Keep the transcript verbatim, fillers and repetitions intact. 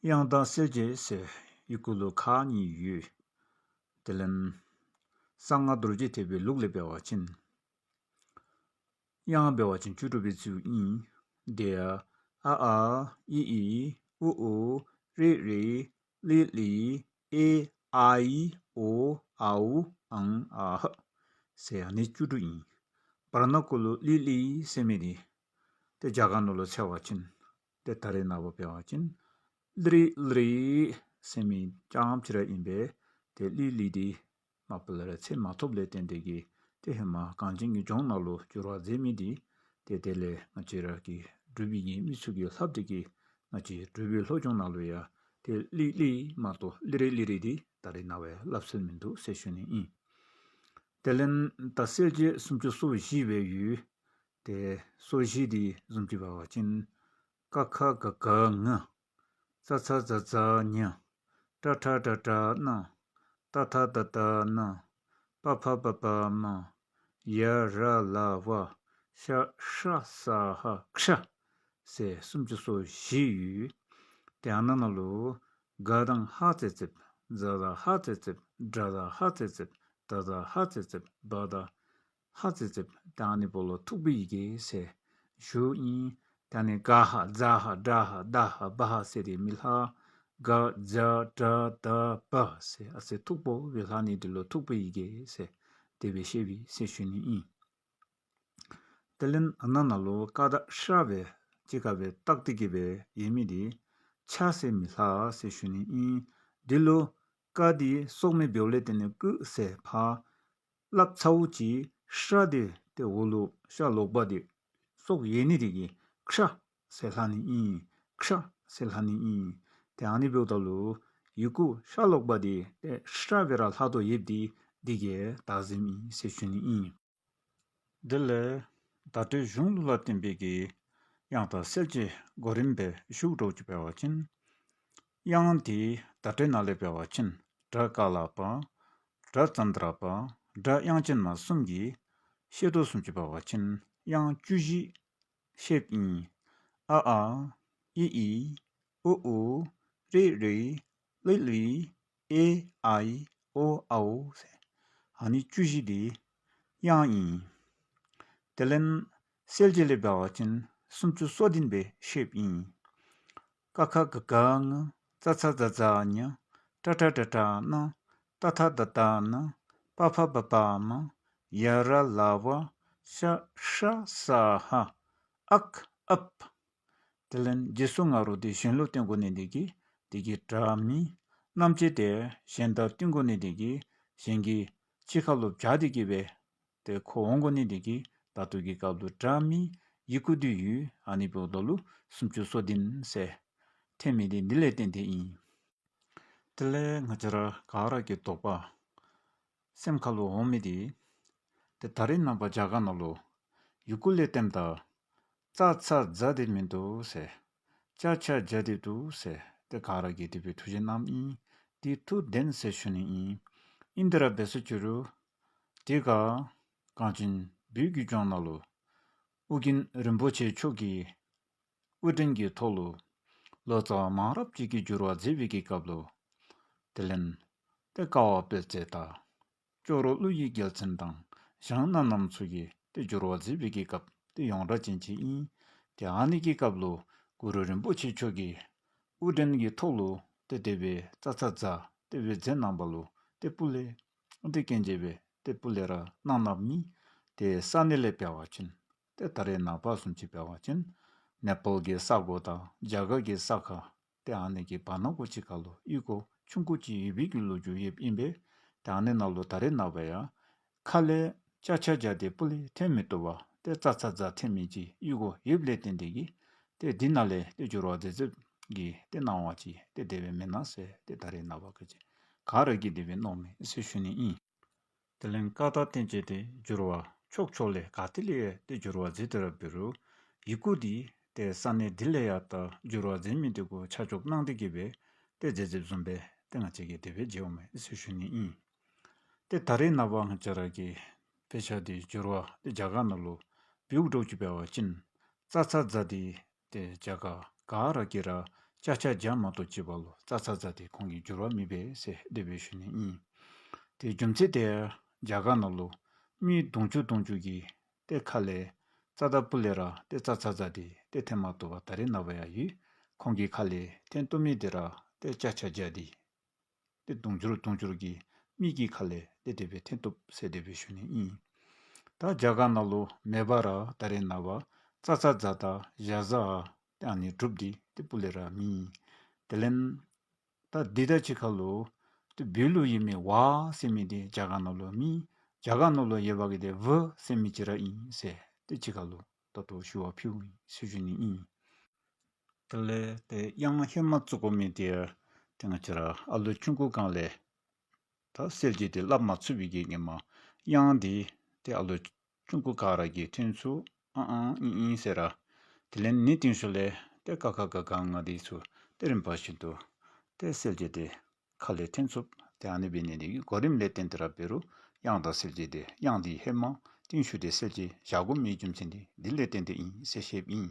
དབྱངས་དང་གསལ་བྱེད་ཟེར་ཡི་གུ་ལུ་ཁག་གཉིས་ཡོད། དེ་ལས་གསང་སྔགས་རྡོ་རྗེ་ཐེག་པའི་ལུགས་ལས་འབད་བ་ཅིན། དབྱངས་འབད་བ་ཅིན་བཅུ་དྲུག་པའི་ཚུལ་ཨིན། དེ་ཡང་ཨ་ཨ་ཨི་ཨི་ཨུ་ཨུ་རི་རི་ལི་ལི་ཨེ་ཨ་ཨི་ཨོ་ཨའུ་ཨང་ཨ་ཧ་ཟེར་ཨ་ནི་བཅུ་དྲུག་ཨིན། བར་ན་ཀུ་ལུ་ལི་ལི་ཟེར་མི་དེ་ཏེ་རྒྱ་གར་ནང་ལུ་འཚོལ་བ་ཅིན་ཏེ་ད་རེས་ནངས་པ་འབད་བ་ཅིན་ལི་རི་ལི་རི་ཟེར་མི་རྐྱངམ་ཅིག་ར་ཨིན་པས། ཏེ་ལི་ལི་དེ་མ་པ་ལས་ར་འཚོལ་མ་ཐོབ་ལས་བརྟེན་ཏེ་གིས་ཏེ་ཧེ་མ་གངས་ཅན་གྱི་ལྗོངས་ནང་ལུ་བསྒྱུར་བ་མཛད་མི་དེ་ཏེ་དེ་ལས་ང་བཅས་ར་གི་འབྲུག་པའི་གི་མི་ཚུ་གིས་ལྷབ་སྟེ་གིས་ང་བཅས་འབྲུག་པའི་སློབ་སྦྱོང་ནང་ལུ་ཡང་ཏེ་ལི་ལི་མ་གཏོགས་ལི་རི་ལི་རི་དེ་ད་རེས་ནངས་པ་ཡང་ལྷབ་སྲོལ་མིན་འདུག་ཟེར་ཞུ་ནི་ཨིན། དེ་ལས་ད་གསལ་བྱེད་སུམ་ཅུ་སོ་བཞི་སྦེ་ཡོད། ཏེ་སོ་བཞི་དེ་བཟུམ་ཅིག་འབད་བ་ཅིན་ཀ་ཁ་ག་ག་ང་། ཙ་ཚ་ཛ་ཛ་ཉ། ཏྲ་ཊ་ཏྲ་ཏྲ་ན། ཏ་ཐ་ད་ད་ན། པ་ཕ་བ་བ་མ། ཡ་ར་ལ་བ། ཤ་ཧྲ་ས་ཧ་ཁྲ་ཟེར་སུམ་ཅུ་སོ་བཞི་ཡོད། ཏེ་ཨ་ནཱ་ནང་ལུ་ག་དང་ཧ་ཙེ་ཙེབ། ཛ་དང་ཧ་ཙེ་ཙེབ། ཌ་དང་ཧ་ཙེ་ཙེབ། ད་དང་ཧ་ཙེ་ཙེབ། བ་དང་ཧ་ཙེ་ཙེབ། ཏེ་ཨ་ནི་བོ་ལུ་ཐུག་པའི་ཡི་གེ་ཟེར་ཞུཝ་ཨིན། ཏེ་ཨ་ནི་ག་ཧ་ཛ་ཧ་ཌ་ཧ་ད་ཧ་བ་ཧ་ཟེར་དེ་མི་ལྷག། ག་ཛ་ཌ་ད་བ་ཟེར་ཨ་ཙི་མཐུག་པོ་སྦེ་ལྷག་ནི་དེ་ལུ་ཐུག་པའི་ཡི་གེ་ཟེར་དེ་སྦེ་ཤེས་པས་ཟེར་ཞུ་ནི་ཨིན། དེ་ལས་ཨ་ནཱ་ནང་ལུ་ཀ་དང་ཤྲ་སྦེ་གཅིག་ཁར་སྦེ་བཏགས་ཏེ་གིས་སྦེ་ཡོད་མི་དེ་ཆ་ཟེར་མི་ལྷག་ཟེར་ཞུ་ནི་ཨིན། དེ་ལུ་ཀ་དེ་སྲོག་མེད་འབདཝ་ལས་བརྟེན་ནས་ཀུ་ཟེར་ཕར་ལྷབ་ཚརཝ་ཅིག་ཤྲ་དེ་ཏེ་འོག་ལུ་ཤ་ལོག་པ་དེ་སྲོག་ཡོད་ནི་དེ་གིས་ཁྲ་ཟེར་ལྷག་ནི་ཨིན། ཁྲ་ཟེར་ལྷག་ནི་ཨིན། ཏེ་ཨ་ནི་འབདཝ་ད་ལུ་ཡི་གུ་ཤ་ལོག་པ་དེ་ཏེ་ཤྲ་སྦེ་ར་ལྷག་དོ་ཡོདཔ་དེ་དེ་གིས་བཏགས་ཟེར་མི་ཨིན་ཟེར་ཞུ་ནི་ཨིན། དེ་ལས་བརྡ་སྤྲོད་གཞུང་ལུགས་ལ་བརྟེན་པའི་གི་དབྱངས་དང་གསལ་བྱེད་གོ་རིམ་སྦེ་ཞུ་དགོཔ་ཅིག་འབད་བ་ཅིན། དབྱངས་དེ་བརྡ་སྤྲོད་ནང་ལས་འབད་བ་ཅིན་ཌ་ཀ་ལ་པ། ཌ་ཙནྡྲ་པ། ཌ་དབྱངས་ཅན་མ་གསུམ་གྱི་ཤེས་དོན་བཟུམ་ཅིག་འབད་བ་ཅིན་དབྱངས་བཅུ་བཞི་ཤེསཔ་ཨིན། ཨ་ཨ། ཨི་ཨི། ཨུ་ཨུ། རི་རི། ལི་ལི། ཨེ་ཨའི་ཨོ་ཨའོ་ཟེར་ཨ་ནི་བཅུ་བཞི་དེ་དབྱངས་ཨིན། དེ་ལས་གསལ་བྱེད་ལས་འབད་བ་ཅིན་སུམ་ཅུ་སོ་བདུན་སྦེ་ཤེསཔ་ཨིན། ཀ་ཁ་ག་ག་ང་། ཙ་ཚ་ཛ་ཛ་ཉ། ཏྲ་ཊ་ཏྲ་ཏྲ་ན། ཏ་ཐ་ད་ད་ན། པ་ཕ་བ་བ་མ། ཡ་ར་ལ་བ། ཤ་ཧྲ་ས་ཧ། ཨག་ཨབ། དེ་ལས་རྗེས་སུ་ང་རོ་དེ་གཞན་ལུ་བསྟན་དགོ་ནི་དེ་གིས་དེ་གི་སྒྲ་མི། རྣམ་བཅད་དེ་གཞན་དང་བསྟུན་དགོ་ནི་དེ་གིས་གཞན་གྱི་ཕྱི་ཁ་ལུ་བྱ་དེ་གིས་སྦེ་ཏེ་ཁོ་འོང་དགོ་ནི་དེ་གིས་ད་ལྟོ་གི་སྐབས་ལུ་སྒྲ་མི་ཡི་གུ་དེ་ཡོད། ཨ་ནི་འབདཝ་ད་ལུ་སུམ་ཅུ་སོ་བདུན་ཟེར་ཐོན་མི་དེ་འདི་ལས་བརྟེན་ཏེ་ཨིན། དེ་ལས་ང་བཅས་ར་ག་ར་གི་དོགས་པ་སེམས་ཁ་ལུ་འོང་མི་དེ། ཏེ་ད་རེས་ནངས་པ་རྒྱ་གར་ནང་ལུ་ཡི་གུ་ལས་བརྟེནམ་ད་ཙ་ཚ་ཛ་དེ་མིན་འདུག་ཟེར། ཅ་ཆ་ཇ་དེ་འདུག་ཟེར་ཏེ་ག་ར་གིས་དེ་སྦེ་ཐུགས་རྗེ་གནངམ་ཨིན། དེ་ཐུགས་བདེན་ཟེར་ཞུ་ནི་ཨིན། ཨིན་དེ་ར་འབད་ཟེར་ཞུ་རུང་དེ་ག་གངས་ཅན་བོད་ཀྱི་ལྗོངས་ནང་ལུ་ཨོ་རྒྱན་རིན་པོ་ཆེ་མཆོག་གིས་དབུ་འདྲེན་གྱི་ཐོག་ལུ་ལོ་ཙཱ་བ་མང་རབས་ཅིག་གིས་བསྒྱུར་བ་མཛད་པའི་གི་སྐབས་ལུ། དེ་ལས་ཏེ་ཀ་བ་དཔེ་བྱད་དང་ཅོག་རོ་ཀླུ་ཡི་རྒྱལ་མཚན་དང་ཞང་སྣ་ནམ་ཚུ་གིས་ཏེ་བསྒྱུར་བ་མཛད་པའི་གི་སྐབས་ཏེ་ཡོངས་གྲགས་ཅན་ཅིག་ཨིན། ཏེ་ཨ་ནི་གི་སྐབས་ལུ་གུ་རུ་རིན་པོ་ཆེ་མཆོག་གིས་དབུ་འདྲེན་གྱི་ཐོག་ལུ་ཏེ་དེ་སྦེ་ཙ་ཚ་ཛ་དེ་སྦེ་མཛད་གནང་བ་ལུ་ཏེ་སྤུ་ལས་ཏེ་སྐྱོན་བརྗོད་སྦེ་ཏེ་སྤུ་ལས་ར་གནང་གནངམ་ཨིན། ཏེ་ས་གནས་ལས་འབད་བ་ཅིན་ཏེ་ད་རེས་ནངས་པ་བཟུམ་ཅིག་འབད་བ་ཅིན་ནེ་པཱལ་གྱི་ས་གོ་དང་རྒྱ་གར་གྱི་ས་ཁ་ཏེ་ཨ་ནི་གི་བར་ན་གུ་ཅིག་ཁར་ལུ་གཡུས་སྒོ་ཆུང་ཀུ་ཅིག་ཡོད་པའི་གི་ལོ་རྒྱུས་ཡོདཔ་ཨིན་པས། ཏེ་ཨ་ནི་ནང་ལུ་ད་རེས་ནངས་པ་ཡང་ཁ་ལས་ཅ་ཆ་ཇ་དེ་སྤུ་ལས་ཐོན་མི་བཏུབ་པར་ཏེ་ཙ་ཚ་ཛ་ཐོན་མི་ཅིག་གཡུས་སྒོ་ཡོདཔ་ལས་བརྟེན་ཏེ་གིས་ཏེ་འདི་ནང་ལས་ཏེ་བསྒྱུར་བ་མཛད་མཛདཔ་གི་ཏེ་གནང་བ་ཅིག་ཏེ་དེ་སྦེ་མེན་ན་ཟེར་ཏེ་ད་རེས་ནངས་པ་གི་ཅིག་ག་ར་གིས་དེ་སྦེ་མནོཝ་མས་ཟེར་ཞུ་ནི་ཨིན། དེ་ལས་ཀ་དང་བསྟན་བཅོས་དེ་བསྒྱུར་བ་ཕྱོགས་ཕྱོགས་ལས་ག་ཏེ་ལས་ཏེ་བསྒྱུར་བ་མཛད་དེ་ར་འབད་རུང་ཡི་གུ་དེ་ཏེ་ས་གནས་དེ་ལས་ཡར་ད་བསྒྱུར་བ་མཛད་མི་དེ་གུ་ཆ་འཇོག་གནང་སྟེ་གིས་སྦེ་ཏེ་མཛད་མཛདཔ་བཟུམ་སྦེ་ཏེ་ང་བཅས་ཀྱིས་དེ་སྦེ་མཇལཝ་མས་ཟེར་ཞུ་ནི་ཨིན། ཏེ་ད་རེས་ནངས་པ་ང་བཅས་ར་གི་དཔེ་ཆ་དེ་བསྒྱུར་བ་ཏེ་རྒྱ་གར་ནང་ལུ་འབདཝ་འདྲཝ་ཅིག་འབད་བ་ཅིན་ཙ་ཚ་ཛ་དེ་ཏེ་རྒྱ་གར་ག་ར་གིས་ར་ ཅ་ཆ་ཇ་མ་གཏོགས་བྱེད་པ་ལོ་ཙ་ཚ་ཛ་དེ་ཁོང་གིས་འགྱུར་བ་མེད་པས་ཟེར་དེ་སྦེ་ཞུ་ནི་ཨིན། དེ་རྒྱུ་མཚན་དེ་རྒྱ་གར་ནང་ལུ་མི་དུང་ཕྱུར་དུང་ཕྱུར་གྱིས་ཏེ་ཁ་ལས་ཙ་དང་པོ་ལས་ར་ཏེ་ཙ་ཚ་ཛ་དེ་ཏེ་འཐེན་མ་བཏུབ་པར་ད་རེས་ནངས་པ་ཡང་ཡོད། ཁོང་གི་ཁ་ལས་འཐེན་བཏུབ་མི་དེ་ར་ཏེ་ཅ་ཆ་ཇ་དེ་ཏེ་དུང་ཕྱུར་དུང་ཕྱུར་གྱི་མི་གི་ཁ་ལས་ཏེ་དེ་སྦེ་འཐེན་བཏུབ་ཟེར་དེ་སྦེ་ཞུ་ནི་ཨིན། ད་རྒྱ་གར་ནང་ལུ་མེད་པར་ད་རེས་ནངས་པ་ཙ་ཚ་ཛ་དང་ཞ་ཟ་འ་ཏེ་ཨ་ནི་གྲུབ་དེ་ཏེ་སྤུ་ལས་ར་མེད། དེ་ལས་ད་འདི་ད་ཅི་ཁ་ལུ་ཏེ་བོད་ལུ་ཡོད་མི་ཝ་ཟེར་མི་དེ་རྒྱ་གར་ནང་ལུ་མེད། རྒྱ་གར་ནང་ལུ་ཡོད་པ་གི་དེ་བུ་ཟེར་མི་ཅིག་ར་ཨིན་ཟེར་ཏེ་ཅི་ཁ་ལུ་ད་ལྟོ་ཞུ་བ་ཕུལ་ཟེར་ཞུ་ནི་ཨིན། དེ་ལས་ཏེ་གཡང་ཧེ་མ་བཙུགས་དགོ་མི་དེ་ཏེ་ང་བཅས་ར་ཨ་ལོ་ཆུང་ཀུ་སྒང་ལས་ད་གསལ་བྱེད་དེ་བསླབ་མ་ཚུགས་པའི་གི་ངེས་མ་གཡང་དེ་ཏེ་ཨ་ལོ་ཆུང་ཀུ་ག་ར་གིས་འཐེན་ཚུགས། ཨང་ཨང་ཨིན་ཨིན་ཟེར་ར། དེ་ལས་ནི་རྟིང་ཤུལ་ལས་ཏེ་ཀ་ཁ་ག་ག་ང་དེ་ཚུ་ཏེ་རིམ་པ་བཞིན་དུ་ཏེ་གསལ་བྱེད་དེ་ཁ་ལས་འཐེན་ཚུགས། ཏེ་ཨ་ནི་སྦེ་ནི་དེ་གི་གོ་རིམ་ལས་བརྟེན་ཏེ་ར་འབད་རུང་གཡང་དང་གསལ་བྱེད་དེ་གཡང་དེ་ཧེ་མ་རྟིང་ཤུལ་དེ་གསལ་བྱེད་བཞག་དགོ་མི་རྒྱུ་མཚན་དེ་འདི་ལས་བརྟེན་ཏེ་ཨིན་ཟེར་བཤདཔ་ཨིན།